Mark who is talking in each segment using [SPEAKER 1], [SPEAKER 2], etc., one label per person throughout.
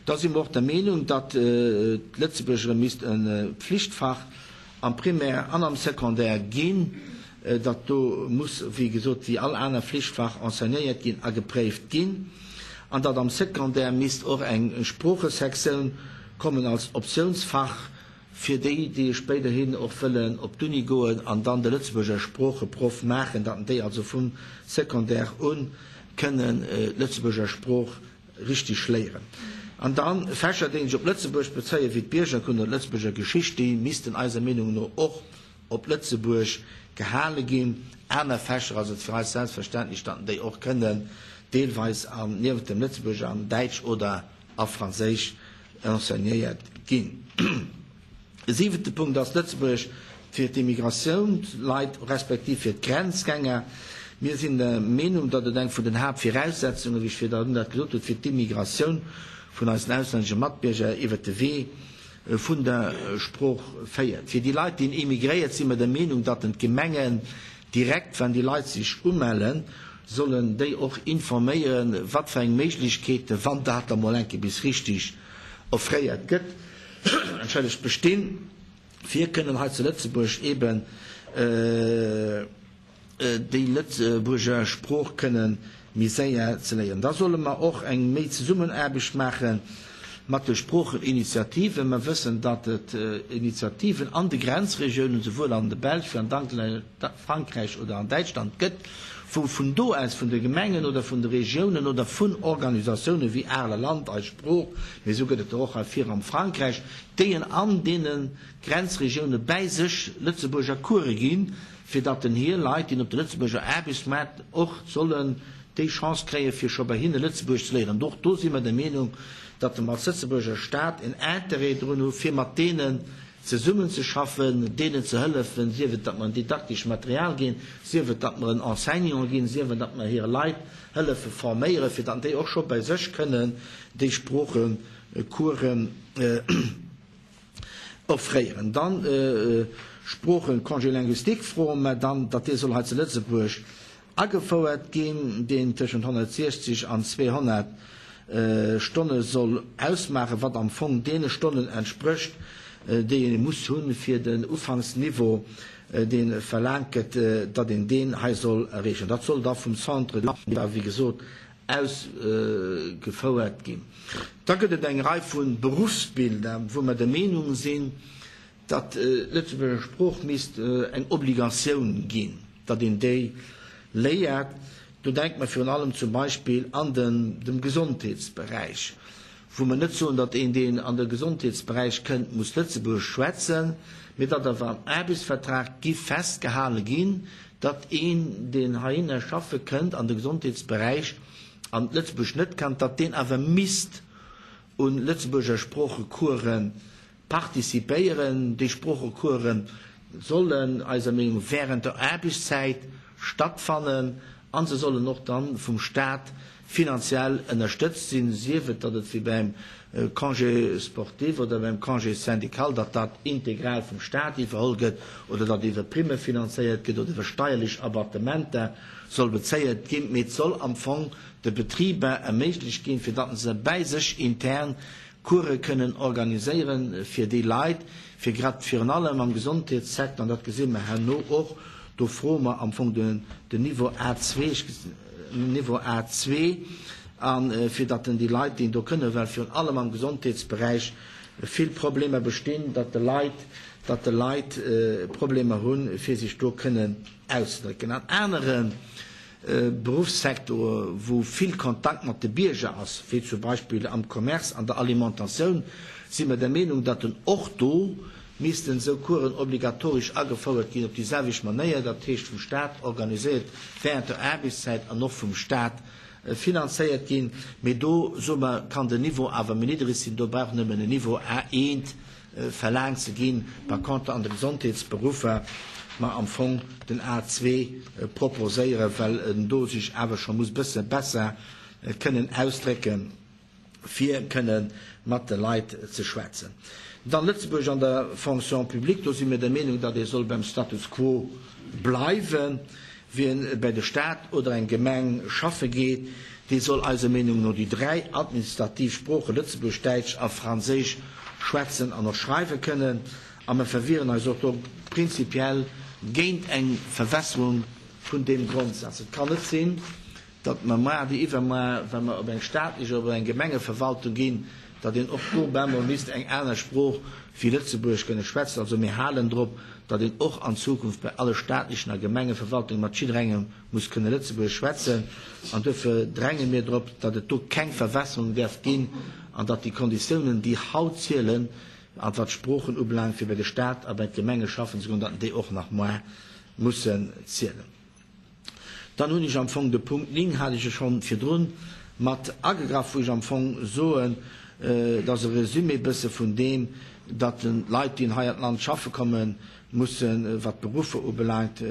[SPEAKER 1] Da si mer och der Meenung, datt d'Lëtzebuerger misst e Pflichtfach am Primaire an am Secondaire ginn, datt do muss, wéi gesot, wéi all aner Flichtfach enseignéiert ginn a gepréift ginn, an datt am Secondaire misst och eng Sproochesektioun kommen als Optiounsfach fir déi, déi spéiderhin och wëllen op d'Uni goen an dann de Lëtzebuerger Sproocheproff maachen, datt déi also vum Secondaire u kënnen d'Lëtzebuerger Sprooch richteg léieren. An dann Fächer, déi sech op Lëtzebuerg bezéien, wéi d'Biergerkunde oder d'Lëtzebuerger Geschicht, déi missten eiser Meenung no och op Lëtzebuerg gehale ginn. Aner Fächer ass et fir eis selbstverständlech, datt déi och kënnen deelweis an, niewent dem Lëtzebuerger, an Däitsch oder a Franséisch enseignéiert ginn. E siwente Punkt ass Lëtzebuerg fir d'Immigratiounsleit respektiv fir d'Grenzgänger. Mir sinn der Meenung, datt et eng vun den Haaptviraussetzungen, wéi ech virdrun dat gesot hunn, fir d'Immigratioun vun eisen auslännesche Matbierger iwwert de Wee vun der Sprooch féiert. Fir déi Leit, déi immigréiert, si mer der Meenung, datt en d'Gemengen direkt, wann déi Leit sech umellen, sollen déi och informéieren, wat fir eng Méiglechkeeten, wann dat da mol eng Kéier bis richtig offréiert gëtt, entschëllegt, bestinn, fir kënnen hei zu Lëtzebuerg eben déi Lëtzebuurger Sprooch kënnen méi séier ze léieren. Da solle mer och eng méi Zesummenaarbecht maache mat de Sproocheninitiativen. Mer wëssen, datt et Initiativen an de Grenzregiounen, souwuel an der Belsch wéi an Frankräich oder an Däitschland gëtt, wou vun do aus, vun de Gemengen oder vun de Regiounen oder vun Organisatiounen wéi Areler Land, Eis Sprooch, mee esou gëtt et der och hei vir am Frankräich, déi en an deene Grenzregioune bäi sech Lëtzebuerger Coure ginn, fir datt den hir Leit, déi op de Lëtzebuerger Aarbechtsmaart och sollen déi Chance kréien, fir scho bei hinne Lëtzebuergesch ze léieren. Och do si mer der Meenung, datt mer als Lëtzebuerger Stat en Intérêt drun hu fir mat deenen zesummenzeschaffen, deenen ze hëllefen, sief et datt mer en didaktesch Material ginn, sief et datt mer en Enseignant ginn, sief et datt mer hir Leit hëllefe forméieren, fir datt déi och scho bei sech kënnen déi Sproochecoursen Offréieren. Dann Sproochen, Congé linguistique froe mer dann, datt dee soll hei zu Lëtzebuerg agefouert ginn, deen tëschent 160 an 200 Stonne soll ausmaachen, wat am Fong deene Stonnen entsprécht, déi ee muss hunn, fir den Ufanksniveau, dee verlaangt gëtt, datt een deen hei soll erreechen. Dat soll da vum Centre, wéi gesot, ausgefouert ginn. Da gëtt et eng Rei vu Beruffsbilder, wou mer der Meenung sinn, datt d'Lëtzebuerger Sprooch misst eng Obligatioun ginn, datt een déi léiert. Do denke mer virun allem zum Beispill an dem Gesondheetsberäich, wou mer net soen, datt een, deen an de Gesondheetsberäich kënnt, muss Lëtzebuergesch schwätzen, mee datt awer am Aarbechtsvertrag giff festgehale ginn, datt een, deen heihinner schaffe kënnt an de Gesondheetsberäich an Lëtzebuerg net kann, datt deen awer misst u Lëtzebuerger Sproochecourse participéieren. Déi Sproochecourse sollen eiser Meenung no während der Aarbechtszäit stattfannen a se sollen och dann vum Stat finanziell ënnerstëtzt sinn, sief et, datt et wéi beim Congé sportif oder beim Congé syndical, datt dat integral vum Stat iwwerholl gëtt oder datt iwwer Primme finanzéiert gëtt oder iwwer steierlech Abattementer soll bezéiert ginn, mee et soll am Fong de Betriber erméiglecht ginn, fir datt se bäi sech intern Course kënnen organiséiere fir déi Leit, fir grad virun allem am Gesondheetssecteur, an dat gesi mer herno och, do froe mer am Fong den Niveau A2, Niveau A2, a fir datt déi Leit, déi do kënnen, well virun allem am Gesondheetsberäich vill Problemer bestinn, datt de Leit, datt de Leit Problemer hunn, fir sech do kënnen auszedrécken. An anere Beruffssektore wou vill Kontakt mat de Bierger ass, wéi zum Beispill am Commerce, an der Alimentatioun, si mer der Meenung, datt en och do missten esou Coursen obligatoresch agefouert ginn op déi selwecht Manéier, dat heescht vum Stat organiséiert während der Aarbechtszäit an och vum Stat finanzéiert ginn. Mee do, soe mer, kann den Niveau awer méi niddreg sinn, do brauch nëmmen en Niveau A1 verlaangt ze ginn, par contre an de Gesondheetsberuffer mer am Fong den A2 proposéieren, well en do sech awer scho muss bësse besser kënnen ausdrécken, fir kënne mat de Leit ze schwätzen. Dann Lëtzebuerg an der Fonction publique, do si mir der Meenung, datt ee soll beim Status quo bleiwen. Wien bei de Stat oder eng Gemeng schaffe geet, Dee soll eiser Meenung no déi 3 administrativ Sprooche Lëtzebuergesch, Däitsch a Franséisch schwätzen an och schreiwe kënnen. A mer verwieren eis och do prinzipiell géint eng Verwässerung vun deem Grondsaz. Et kann net sinn, datt mer moar déi iwwermoar, wa mer op eng staatlech oder op eng Gemengeverwaltung ginn, datt een och do bemol misst eng aner Sprooch wéi Lëtzebuergesch kënne schwätzen. Also mir halen drop, datt een och an Zukunft bei alle staatlechen a Gemengeverwaltunge mat jidderengem muss kënne Lëtzebuergesch schwätzen. An duerfir dränge mir drop, datt et do keng Verwässerung däerf ginn an datt déi Konditiounen, déi haut zielen, an wat d'Sproochen ubelaangt, fir bei de Stat a bei d'Gemenge schaffen ze goen, datt déi och nach moar mussen zielen. Dann hunn ech am Fong de Punkt 9, hat ech e schonn virdrun mat agegraff, wou ech am Fong soen, et ass e Résumé bësse vun deem, datt d'Leit, déi hei an d'Land schaffe kommen, mussen, wat d'Beruffer ubelaangt,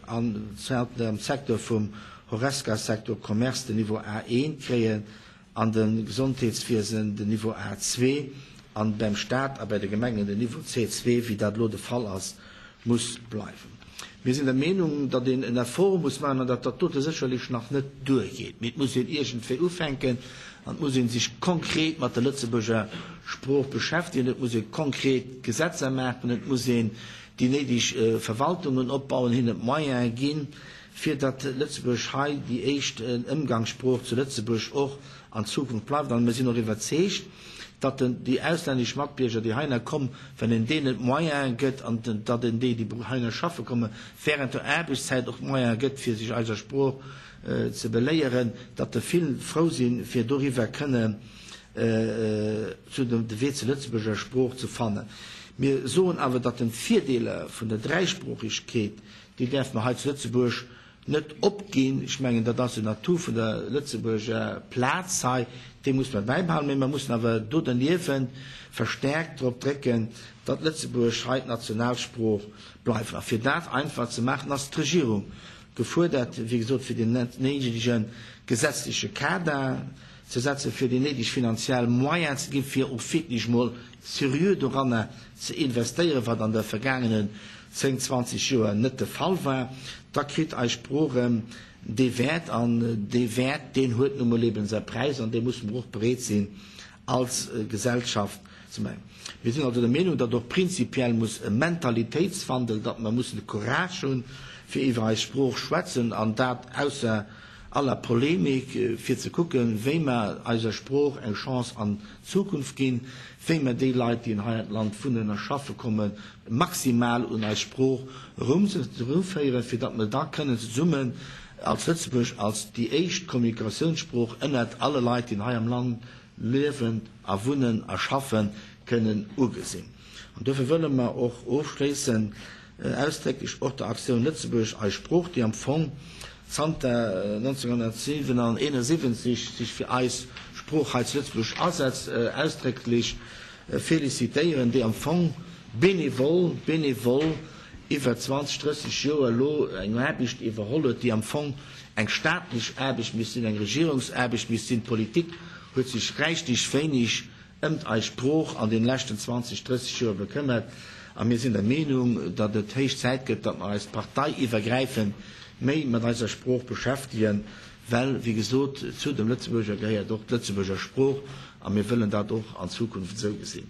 [SPEAKER 1] am Secteur vum Horesca-Secteur, Commerce, den Niveau A1 kréien, an de Gesondheetswiesen den Niveau A2 an beim Stat a bei de Gemengen den Niveau C2, wéi dat elo de Fall ass, muss bleiwen. Mir sinn der Meenung, datt een en Effort muss maachen an datt dat dote sécherlech nach net duergeet, mee et muss een iergendwéi ufänken an et muss ee sech konkret mat der Lëtzebuerger Sprooch beschäftegen, et muss ee konkret Gesetzer maachen, et muss een déi néideg Verwaltungen opbauen, hinnen d'Moyene ginn, fir datt Lëtzebuerg hei déi éischt Ëmgangssprooch zu Lëtzebuerg och an Zukunft bleift. An mir sinn och iwwerzeegt, datt déi auslännesch Matbierger, déi heihinner kommen, wann een deenen d'Moyene gëtt an datt een déi, déi heihinner schaffe kommen, während der Aarbechtszäit och d'Moyene gëtt, fir sech eiser Sprooch ze beléieren, datt der vill frou sinn, fir doriwwer kënne zu de Wee zur Lëtzebuerger Sprooch ze fannen. Mir soen awer, datt den d'Virdeeler vun der Dräisproochegkeet, Déi däerfe mer hei zu Lëtzebuerg net opginn. Ech mengen, dat ass en Atout vun der Lëtzebuerger Plaz hei, dee musse mer bäibehalen. Mee mer mussen awer do derniewent verstärkt drop drécken, datt Lëtzebuerg hei d'Nationalsprooch bleift. A fir dat einfach ze maachen, ass d'Regierung gefuerdert, wéi gesot, fir deen néidege gesetzleche Kader ze setzen, fir déi néideg finanziell Moyens ze ginn, fir och wierklech mol seriö doranner ze investéieren, wat an de vergaangenen 10, 20 Joer net de Fall war, da kritt eis Sprooch erëm dee Wäert. An dee Wäert, deen huet nu mol eben säi Präis an dee musse mer och bereet sinn als Gesellschaft ze maachen. Mir sinn also der Meenung, datt och prinzipiell muss e Mentalitéitswandel, datt mer mussen de Courage hunn, fir iwwer eis Sprooch schwätzen an dat ausser aller Polemik, fir ze kucken, wéi mer eiser Sprooch eng Chance an d'Zukunft ginn, wéi mer déi Leit, déi hei an d'Land wunnen a schaffe kommen, maximal un eis Sprooch eruféieren, fir datt mer da kënnen zesummen als Lëtzebuerg, als déi éischt Kommunikatiounssprooch ënnert alle Leit, déi hei am Land liewen a wunnen a schaffen, kënnen ugesinn. An dofir wëlle mer och ofschléissend ausdrécklech och der Aktioun Lëtzebuerg, eis Sprooch, déi am Fong zanter 1971 sech fir eis Sprooch hei zu Lëtzebuerg asetzt, ausdrécklech félicitéieren, déi am Fong bénévol, bénévol iwwer 20, 30 Joer elo eng Aarbecht iwwerholl huet, déi am Fong eng staatlech Aarbecht misst sinn, eng Regierungsaarbecht misst sinn. D'Politik huet sech räichlech wéineg ëmt eis Sprooch an deene leschten 20, 30 Joer bekëmmert a mir sinn der Meenung, datt et héich Zäit gëtt, datt mer eis parteiiwwergräifend méi mat eiser Sprooch beschäftegen, well, wéi gesot, zu dem Lëtzebuerger gehéiert och d'Lëtzebuerger Sprooch a mir wëllen dat och an Zukunft esou gesinn.